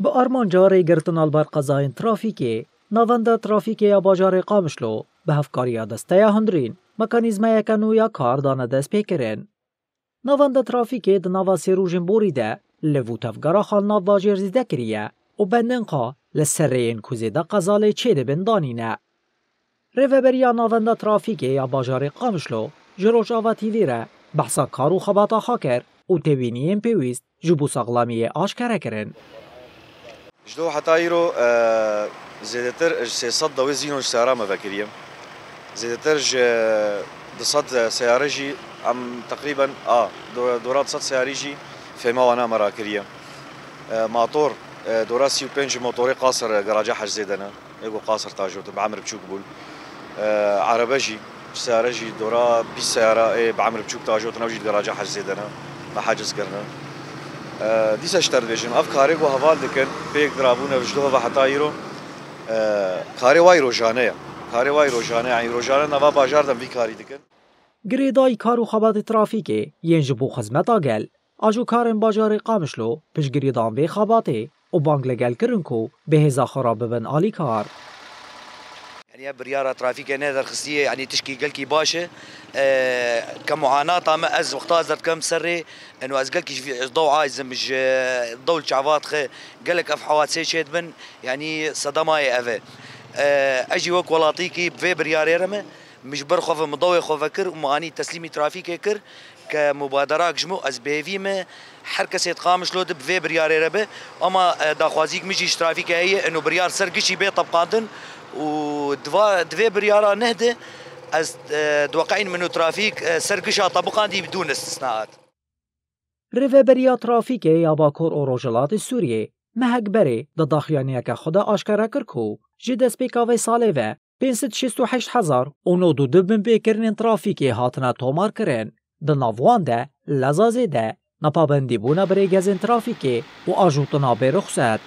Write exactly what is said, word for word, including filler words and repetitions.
Bi armanca rêgirtina li ber qezayên trafîkê, Navenda Trafîkê ya bajarê Qamişlo bi hevkariya Desteya Hundirîn mekanîzmayeke nû ya kar dane destpêkirin. Navenda trafîkê di nava sê rojên borî de liv û tevgera xwe li nav bajêr zêde kiriye û bendên xwe li ser rêyên ku zêde qeza lê çêdibin danîne. Rêveberiya Navenda Trafîkê ya bajarê Qamişlo ji Rojava T V re behsa kar û xebata xwe kir û têbîniyên pêwîst ji bo saxlamiyê aşkere kirin. Ji do heta îro, e, zêdetir ji sê sed dawê zînon ji seyara me vekiriye. Zêdetir ji du sed seyare jî em teqrîben a do-, dora du sed seyarî jî fêma wana me rakiriye. E, mator, e, dora sî û pênc ji motorê qasir garaja hec zêde ne. Ê ku qasir tajotin, bi emir biçûk bûn. E, erebe jî, seyare jî, dora bîst seyara ê bi emir biçûk tajotin, ew jî di garaja hec zêde ne. Me haciz kirine. E, dîsa ji te re dibêjim, ev karê ku heval dikin, pêk dirabûne ji doh ve heta îro, e, karê wayî rojane ye. Karê wayî rojane, yanî rojane nava bajar de em vî karî dikin. Girêdayî kar û xebatê trafîkê yên ji bo xizmeta gel, ajokarên bajarê Qamişlo piştgirî dan vê xebatê û bang li gel kirin ku bi hêza xwe re bibin alîkar. Yanî ev biryara trafîkê ne derxistî ye, yanî tişkî gelkî baş e. E, ke muanata me ez wexta ez derdikem ser rê, eno ez gelkî ji vî, ji dew aciz im, ji dew li çava dixe, gelek ev hewadisê çêdibin, yanî sedemayê ev e. E, ez jî wek welatîkî bi vê biryarê re me, min ji ber xwe ve, min dewê xwe vekir û min anî teslîmî trafîkê kir. Ke mubaderak ji min û ez bi hêvî me her kesê di Qamişlo de bi vê biryarê re be, ama, e, daxwazîk min jî ji trafîkê heye, ino biryar ser gişî bê tebqandin û di va, di vê biryara neh de ez, e, diweqeyn min û trafîk, e, ser gişa tebiqandî bidûn istisnaat. Rêveberiya Trafîkê ya Bakur û Rojhilatê Sûriyê mehek berê di daxuyaniyeke xwe de aşkere kir ku ji destpêka vê salê ve pênc sed şêst û heşt hezar û nod û du binpêkirinên trafîkê hatine tomarkirin. Di nav wan de leza zêde, nepabendîbûna bi rêgezên trafîkê û ajotina bêruxset.